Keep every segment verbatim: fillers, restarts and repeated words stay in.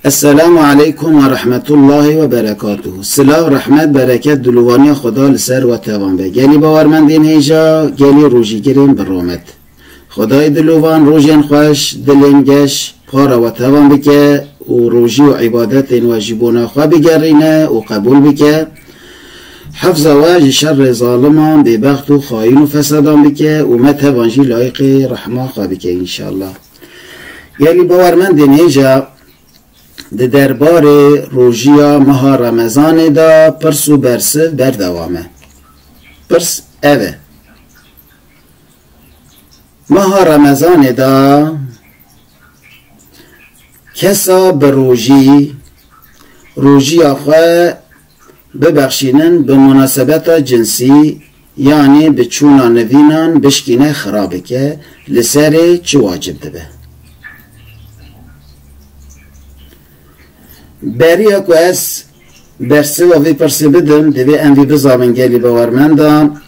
Esselamu aleykum ve rahmetullahi ve berekatuhu. Silav, rehmet, bereket, dilovaniya Xweda li ser we tevan be. Gelî bawermendên hêja, gelî rojîgirên bi rûmet. Xwedayê dilovan rojên xweş, dilên geş, para we tevan bike û rojî û îbadetên we ji bona xwe bigerîne û qebûl bike. Hefza we ji şerê zaliman, bêbext û xayîn û fesadan bike û me tevan jî layîqê rehma xwe bike înşallah. Gelî bawermendên hêja, di derbarê rojiya meha Remezanê de pirs û bersiv berdewam e. Pirs ev e. Meha Remezanê de kesa bi rojî, rojiya xwe bibexşînin bi munasebeta cinsî, yanî bi çûna nivînan bişkîne xira bike, li serê çi wacib dibe? Beriya ku ez bersiva vê pirsê bidim, divê em vî bizanin gelî bawermendan.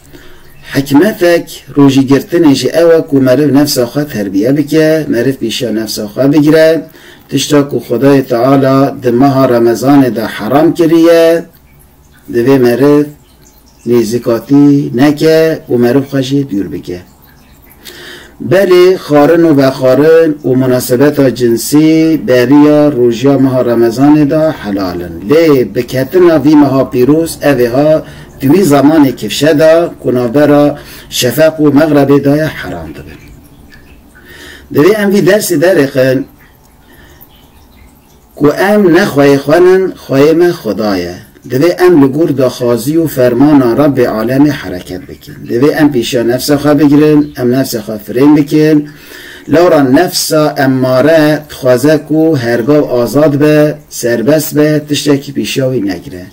Hikmetek rojîgirtinê jî ew e ku meriv nefsa xwe terbiye bike, meriv pîşiya nefsa xwe bigire. Tişta ku Xwedayê Teala di meha Remezanê de heram kiriye, divê meriv nêzîkatî neke û meriv xwe jî dûr bike. Belê, xwarin û vexwarin û munasebeta cinsî beriya rojiya meha Remezanê de helal in. Lê bi ketina vî meha pîroz, evê ha di wî zemanê kifşe de ku navbera şefeq û mexrebê de ye, heram dibin. Divê em vî dersê derêxin. Ku em ne xweyê xwe nin, xweyê me Xweda ye. Divê em li gor daxwazî û fermana Rebbê Alemê hereket bikin. Divê em pêşiya nefsa xwe bigirin, em nefsa xwe firên bikin. Lewra nefsa emmare dixwaze ku hergav azad be, serbest be, tiştekî pêşiya wî negire.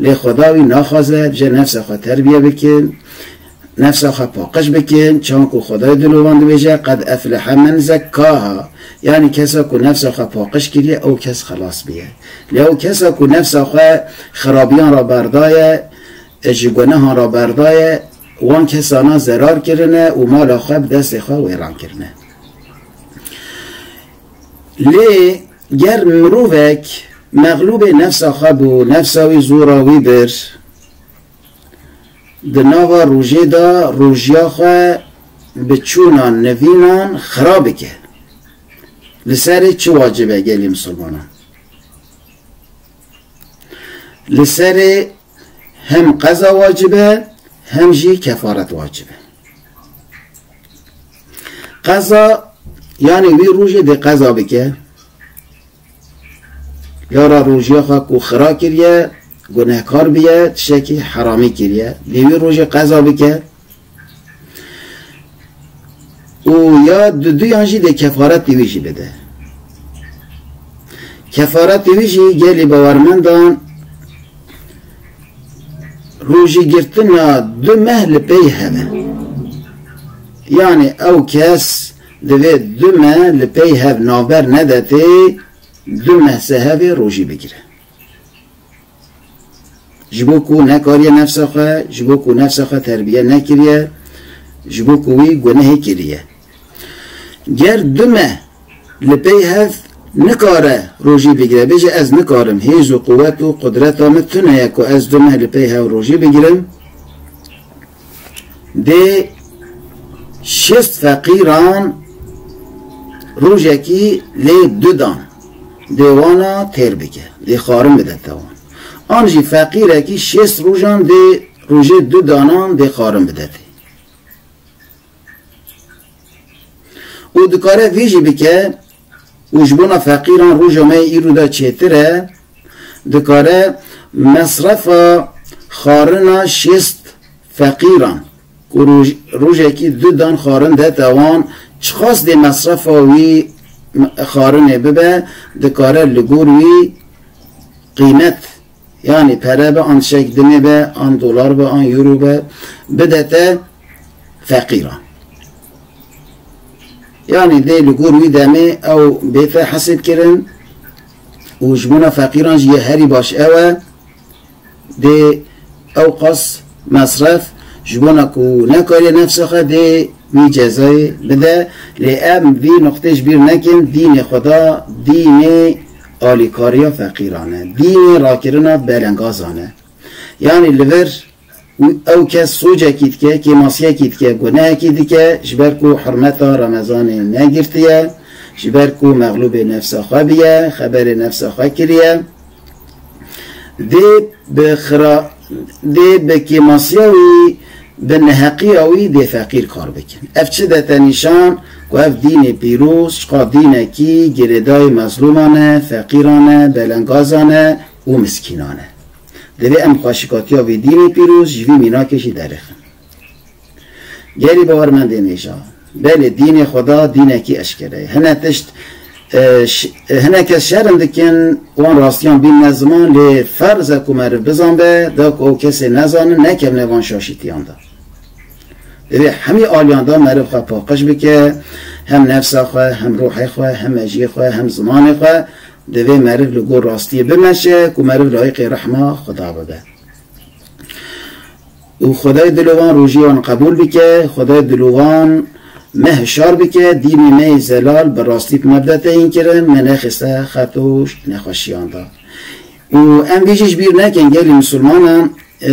Lê Xweda wî naxwaze, dibêje nefsa xwe terbiye bikin. Nefsa xwe paqij bikin, çawan ku Xwedayê dilovan dibêje, "Qed eflehe men zekkaha." Yanî kesa ku nefsa xwe paqij kiriye, ew kes xelas bûye. Lê ew kesa ku nefsa xwe xirabiyan re berdaye, e, ji gunehan re berdaye, wan kesana zerar kirine û mala xwe bi destê xwe wêran kirine. Lê ger mirovek mexlûbê nefsa xwe bû, nefsa wî zora wî bir, di nava rojê de rojiya xwe bi çûna nivînan xira bike. Li serê çi wacib e gelî misilmanan? Li serê hem qeza wacib e, hem jî kefaret wacib e. Qeza, yanî wî rojê dê qeza bike. Lewra rojiya xwe ku xira kiriye, gunehkar bûye, tiştekî heramî kiriye. Dê wî rojê qeza bike. Û ya duduyan jî dê kefaretê wî jî bide. Kefaretê wî jî gelî bawermendan rojîgirtina du meh li pey hev e. Yanî ew kes divê du meh li pey hev navber nedetê, du meh sehevê rojî bigire. Ji bo ku nekariye nefsa xwe, ji bo ku nefsa xwe terbiye nekiriye, ji bo ku wî gunehê kiriye. Ger du meh li pey hev nikare rojî bigire, bêje, "Ez nikarim, hêz û quwet û qudreta min tune ye ku ez du meh li pey hev rojî bigirim." Dê şêst feqîran rojekî lê du dan, dê wana têr bike, dê xwarin bidete wan. An jî feqîrekî şêst rojan dê rojê du danan dê xwarin bidetê. Û dikare vê jî bike, û ji bona feqîran roja me yê îro de çêtir e, dikare mesrefa xwarina şêst feqîran ku roj-, rojekî du dan xwarin dete wan, çiqas dê mesrefa wî m-, xwarinê bibe, dikare li gor wî qîmet, yanî pere be, an tiştek dinê be, an dolar be, an euro be, bidete feqîran. Yanî dê li gor wî demê ew bête hesêb kirin û ji bona feqîran jî yê herî baş ew e, dê ew qas mesref ji bona ku nekariye nefsa xwe dê wî cezayê bide. Lê em vî nuqtê ji bîr nekin, dînê Xweda dînê alîkariya feqîran e. Dînê rakirina belengazan e. Yanî li vir ew kes sûcekî dike, kêmasiyekî dike, gunehekî dike, ji ber ku hurmeta Remezanê negirtiye, ji ber ku mexlûbê nefsa xwe biye, xeberê nefsa xwe kiriye. Dê bi xira-, dê bi kêmasiya wî, bi neheqiya wî dê feqîr kar bikin. Ev çi dete nîşan ku ev dînê pîroz, çiqa dînekî girêdayî mezlûman e, feqîran e, belengazan e û miskînan e. Divê em xweşikatiya vê dînê pîroz ji vî mînakê jî derêxin. Gelî bawermendên hêja, belê dînê Xweda dînekî eşkere ye. Hine tişt, e, ş-, e, hine kes şerin dikin, wan rastiyan bînine ziman, lê ferz e ku meriv bizanbe, da ku ew kesê nezanin, nekevne van şaşîtiyan de. Divê hemî aliyan de meriv xwe paqij bike, hem nefsa xwe, hem ruhê xwe, hem mejiyê xwe, hem zimanê xwe, divê meriv li gor rastiyê bimeşe, ku meriv layiqê rehma Xweda bibe. Û Xwedayê dilovan rojî wan qebûl bike, Xwedayê dilovan me hişar bike, dînê me yê zelal bi rastî bi me bide teyîn kirin, me nexiste xetoş nexweşiyan de. Û em vê jî ji bîr nekin, gelî misilmanan, e,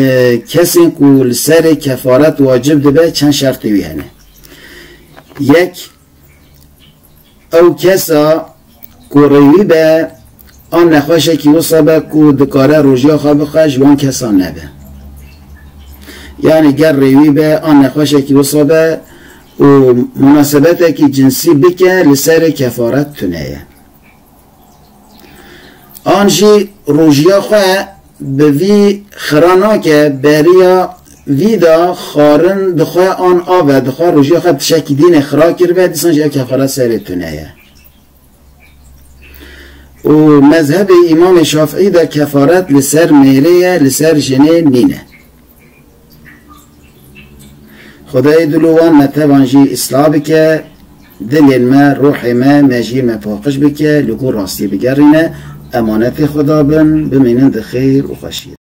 kesên ku li serê kefaret wacib dibe, çend şertê wî hene. Yek, ew kesa ku rêwî be, an nexweşekî wisa be ku dikare rojiya xwe bixe, ji wan kesan nebe. Yanî ger rêwî be, an nexweşekî wisa be û munasebetekî cinsî bike, li serê kefaret tune ye. An jî rojiya xwe bi vî xira nake, beriya vî de xwarin dixwe an av e, dixwe rojiya xwe bi tiştekî dînê xira kiribe, dîsan jî ev kefaret serê tune ye. Û mezhebê Îmamê Şafîî de kefaret li ser mêrê ye, li ser jinê nîne. Xwedayê dilovan me tevan jî îslah bike, dilên me, ruhê me, mejiyê me paqij bike, li gor rastiyê bigerîne, emanetê Xweda bin, bimînin di xêr û xweşiyê.